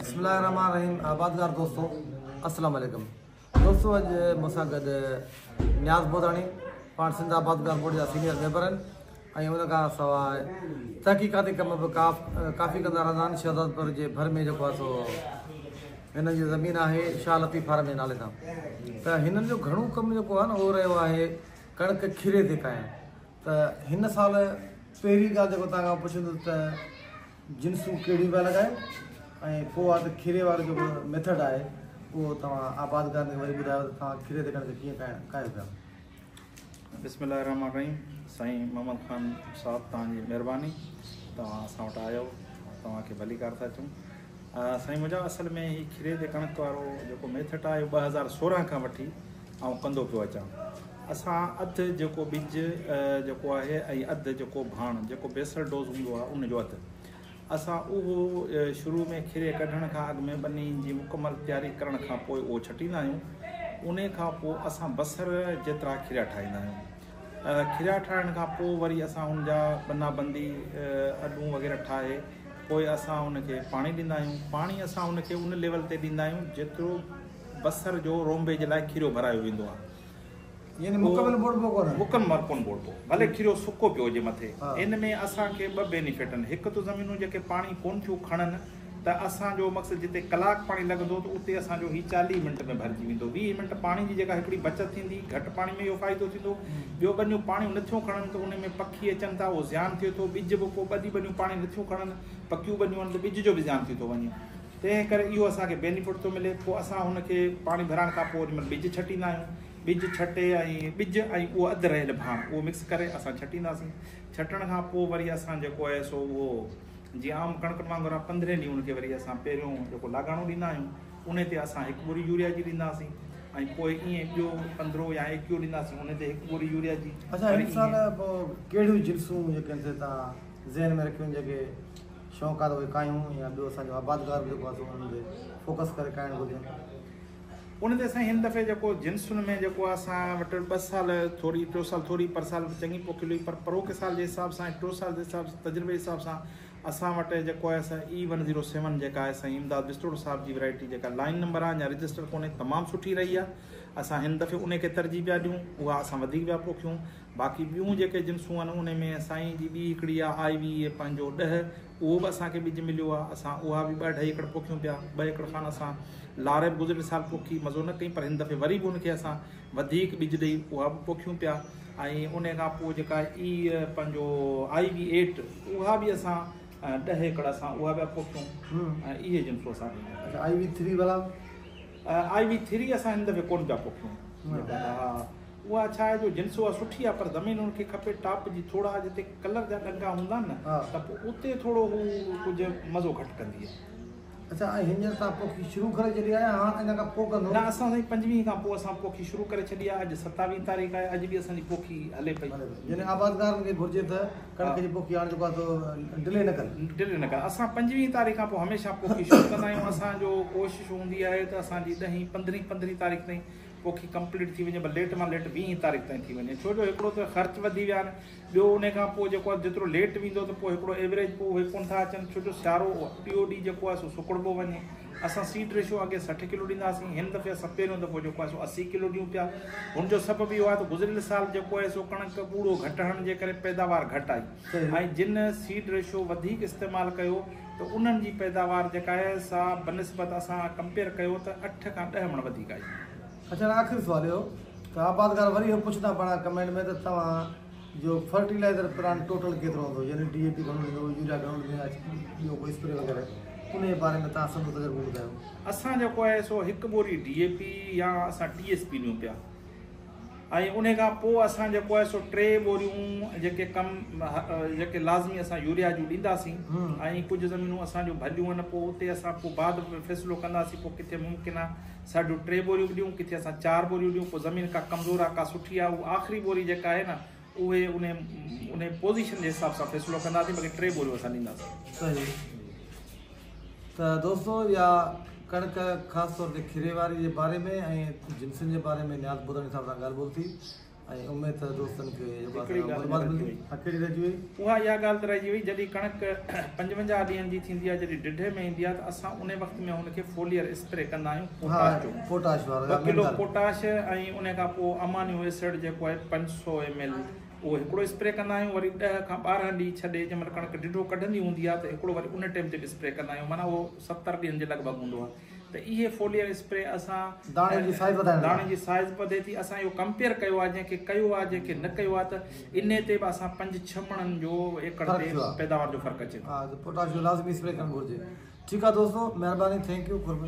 بسم الله الرحمن الرحيم آبادگار دوستو السلام عليڪم دوستو اڄ مون سان گڏ نياز بوداڻي پاڻ سنڌ آبادگار بورڊ جا سينيئر ميمبر آهن ۽ ان کان سواء تحقيقاتي ڪم به ڪافي ڪندا رهندا آهن شهدادپور جي ڀر ۾ جيڪو آهي سو هنن جي زمين آهي شاهه لطيف فارم جي نالي سان ته هنن جو گهڻو ڪم جيڪو آهي نه اهو رهيو آهي ڪڻڪ کيري تي ڪاهڻ ته هن سال پهرين ڳالهه جيڪو توهان کان پڇندس ته جنسون ڪهڙيون پيا لڳايو ۽ پوء آ ته کيري وارو جيڪو ميٿڊ آهي اهو توهان آبادگارن کي وري ٻڌايو ته توهان کيري تي ڪڻڪ ڪيئن ڪاهيو پيا. بسم الله الرحمن الرحيم سائين محمد خان صاحب توهان جي مهرباني توهان اسان وٽ آيو توهان کي ڀليڪار ٿا چئون سائين منهنجا اصل ۾ هي کيري تي ڪڻڪ وارو جيڪو ميٿڊ آهي 2016 کان وٺي آئون ڪندو پيو اچان اسان اڌ جيڪو ٻج جيڪو آهي ۽ اڌ جيڪو ڀاڻ جيڪو بيسل ڊوز هوندو آهي ان جو اڌ اسان اهو شروع ۾ کيري ڪڍڻ کان اڳ ۾ ٻني جي مڪمل تياري ڪرڻ کان پوء اهو ڇٽيندا آهيون ان کان پوء اسان بصر جيترا کيريا ٺاهيندا آهيون کيريا ٺاهڻ کان پوء وري اسان ان جا ٻنا بندي اڏون وغيره ٺاهي پوء اسان ان کي پاڻي ڏيندا آهيون پاڻي اسان ان کي ان ليول تي ڏيندا آهيون جيترو بصر جو رونبي جي لاء کيريو ڀرايو ويندو آهي. يعني مڪمل ٻوڙبو ڪونه. مڪمل ڪونه ٻوڙبو. ڀلي کيريو سڪو پيو هجي مٿي. ان ۾ اسان کي ٻه بينيفٽ آهن. هڪ ته زمينون جيڪي پاڻي ڪونه ٿيون کڻن ته اسان جو مقصد جتي ڪلاڪ پاڻي لڳندو ته اتي اسان جو هي 40 منٽ ۾ ڀرجي ويندو. 20 منٽ پاڻي جي جيڪا هڪڙي بچت ٿيندي گهٽ پاڻي ۾ اهو فائدو ٿيندو. ٻيو ٻنيون پاڻي نٿيون کڻن ته ان ۾ پکي اچن ٿا اهو زيان ٿئي ٿو. ٻج به پوء ٻه ڏينهن ٻنيون پاڻي نٿيون کڻن پڪيون ٻنيون آهن ته ٻج جو به زيان ٿي ٿو وڃي. تنهن ڪري اهو اسان کي بينيفٽ ٿو ملي. پوء اسان هن کي پاڻي ڀرائڻ کان پوء ان ۾ ٻج ڇٽيندا آهيون. ٻج ڇٽي ۽ ٻج ۽ اهو اڌ رهيل ڀاڻ اهو مڪس ڪري اسان ڇٽينداسين. ڇٽڻ کان پوء وري اسان جيڪو آهي سو اهو جيئن عام ڪڻڪن وانگر آهي پندرهين ڏينهن ان کي وري اسان پهريون جيڪو لاڳاڻو ڏيندا آهيون ان تي اسان هڪ ٻوري يوريا جي ڏينداسين ۽ پوء ائين ٻيو 15 يا 21 ڏينداسين ان تي هڪ ٻوري يوريا جي. اڇا هن سال پوء ڪهڙيون جنسون جيڪي آهن سي توهان ذهن ۾ رکيون آهن جيڪي شوق آ ته اهي ڪاهيون يا ٻيو اسان جو آبادگار به جيڪو آ سو انهن تي فوڪس ڪري ڪاهڻ گهرجن. ان تي سائين هن دفعي جيڪو جنسن ۾ جيڪو آ اسان وٽ ٻه سال ٿوري ٽيو سال ٿوري پر سال به چڱي پوکيل هئي پر پروڪي سال جي حساب سان ۽ ٽيو سال جي حساب سان تجربي جي حساب سان اسان وٽ جيڪو آهي سا اي ون زيرو سيون جيڪا آهي سائين امداد بستوڙ صاحب جي ورائٽي جيڪا لائين نمبر آ اڃا رجسٽر ڪونهي تمام سٺي رهي آ اسان هن دفعي ان کي ترجيح پيا ڏيون اها اسان وڌيڪ پيا پوکيون باقي ٻيون جيڪي جنسون آهن انهي ۾ سائين جي ٻي هڪڙي آ آء وي اي پنهنجو 10 اهو به اسان کي ٻج مليو آ اسان اها به ٻه اڍائي ايڪڙ پوکيون پيا 2 ايڪڙ کان اسان لاري به گذريل سال پوکي مزو نه ڪئي پر هن دفعي وري به ان کي اسان وڌيڪ ٻج ڏئي اها به پوکيون پيا ۽ انهي کان پوء جيڪا اي پنهنجو آء وي ايٽ اها به اسان 10 ايڪڙ اسان اها پيا پوکيون ۽ اهي جنسون اسان اچها آء وي ٿري والا آء وي ٿري اسان هن دفعي ڪونه پيا پوکيون ها اها ڇا آهي جو جنس اها سٺي آهي پر زمين ان کي کپي ٽاپ جي ٿورا جتي ڪلر جا ڏنگا هوندا آهن نه ته پوء اتي ٿورو هو ڪجهه مزو گهٽ ڪندي آهي. اڇا ۽ هينئر توهان پوکي شروع ڪري ڇڏي آهي يا هاڻ اڃا کان پوء ڪندو؟ نه اسان سائين 25 کان پوء اسان پوکي شروع ڪري ڇڏي آهي اڄ 27 تاريخ آهي اڄ به اسان جي پوکي هلي پئي. يعني آبادگارن کي گهرجي ته ڪڻڪ جي پوکي هاڻ جيڪو آهي سو ڊلي نه ڪن. ڊلي نه ڪن اسان 25 تاريخ کان پوء هميشه پوکي شروع ڪندا آهيون اسان جو ڪوشش هوندي آهي ته اسان جي ڏهين پندرهين 15 تاريخ تائين پوکي ڪمپليٽ ٿي وڃي پر ليٽ مان ليٽ 20 تاريخ تائين ٿي وڃي ڇو جو هڪڙو ته خرچ وڌي ويا آهن ٻيو انهي کان پوء جيڪو آهي جيترو ليٽ ويندو ته پوء هڪڙو ايوريج پوء اهي ڪونه ٿا اچن ڇو جو سيارو ٽيو ڏينهن جيڪو آهي سو سڪڙبو وڃي اسان سيڊ ريشو اڳي 60 ڪلو ڏينداسين هن دفعي اسان پهريون دفعو جيڪو آهي سو 80 ڪلو ڏيون پيا هن جو سبب اهو آهي ته گذريل سال جيڪو آهي سو ڪڻڪ ٻوڙو گهٽ هڻڻ جي ڪري پيداوار گهٽ آئي ۽ جن سيڊ ريشو وڌيڪ استعمال ڪيو ته انهن جي پيداوار جيڪا آهي سا بنسبت اسان ڪمپيئر ڪيو ته 8 کان 10 مڻ وڌيڪ آئي. اڇا هاڻي آخري سوال اهو ته آبادگار وري اهو پڇندا پاڻ ڪمينٽ ۾ ته توهان جو فرٽيلائزر پلان ٽوٽل ڪيترو هوندو يعني ڊي اي پي گهڻو ڏيندو يوريا گهڻو ڏيندو يا ٻيو ڪو اسپري وغيره انهي جي باري ۾ توهان سندو تجربو ٻڌايو. اسان جيڪو آهي سو هڪ ٻوري ڊي اي پي يا اسان ٽي ايس پي ڏيون پيا. ۽ انهي کان پوء اسان جيڪو آهي سو ٽي ٻوريون جيڪي ڪم جيڪي لازمي اسان يوريا جون ڏينداسين ۽ ڪجهه زمينون اسان جون ڀليون آهن پوء اتي اسان پوء بعد ۾ فيصلو ڪنداسين پوء ڪٿي ممڪن آهي ساڍيون ٽي ٻوريون به ڏيون ڪٿي اسان چار ٻوريون ڏيون پوء زمين ڪا ڪمزور آهي ڪا سٺي آهي اهو آخري ٻوري جيڪا آهي نه اهي انهي انهي پوزيشن جي حساب سان فيصلو ڪنداسين باقي ٽي ٻوريون اسان ڏينداسين. صحيح ته دوستو يا ڪڻڪ خاص طور تي کيري واري جي باري ۾ ۽ جنسن جي باري ۾ نياز بودڻي صاحب سان ڳالهه ٻولهه ٿي. ۽ اميد ته دوستن کي جيڪو هڪڙي آهي ڳالهه معلومات رهجي ملندي. وئي. ها ڪهڙي رهجي وئي؟ اها اها ڳالهه ته رهجي وئي جڏهن ڪڻڪ 55 ڏينهن جي ٿيندي آهي جڏهن ڊڍي ۾ ايندي آهي ته اسان ان وقت ۾ هن کي فوليئر اسپري ڪندا آهيون ها پوٽاش جو پوٽاش وارو 2 ڪلو پوٽاش ۽ ان کان پوء امانيو ايسڊ جيڪو آهي 500 ايم ايل اهو هڪڙو اسپري ڪندا آهيون وري 10 کان 12 ڏينهن ڇڏي جنهن مهل ڪڻڪ ڊڍو ڪڍندي هوندي آهي ته هڪڙو وري ان ٽيم تي به اسپري ڪندا آهيون معنيٰ اهو 70 ڏينهن جي لڳ ڀڳ هوندو آهي ته اهي فوليئر اسپري اسان داڻي جي سائيز وڌائڻ لاء. داڻي جي سائيز وڌي ٿي اسان اهو ڪمپيئر ڪيو آهي جنهن کي ڪيو آهي جنهن کي نه ڪيو آهي ته انهي تي به اسان 5 6 مڻن جو ايڪڙ فرق تي ٿيو آهي. پيداوار جو فرق اچي ٿو. ها ته پوٽاش جو لازمي اسپري ڪرڻ گهرجي. ٺيڪ آهي دوستو مهرباني thank you قرب.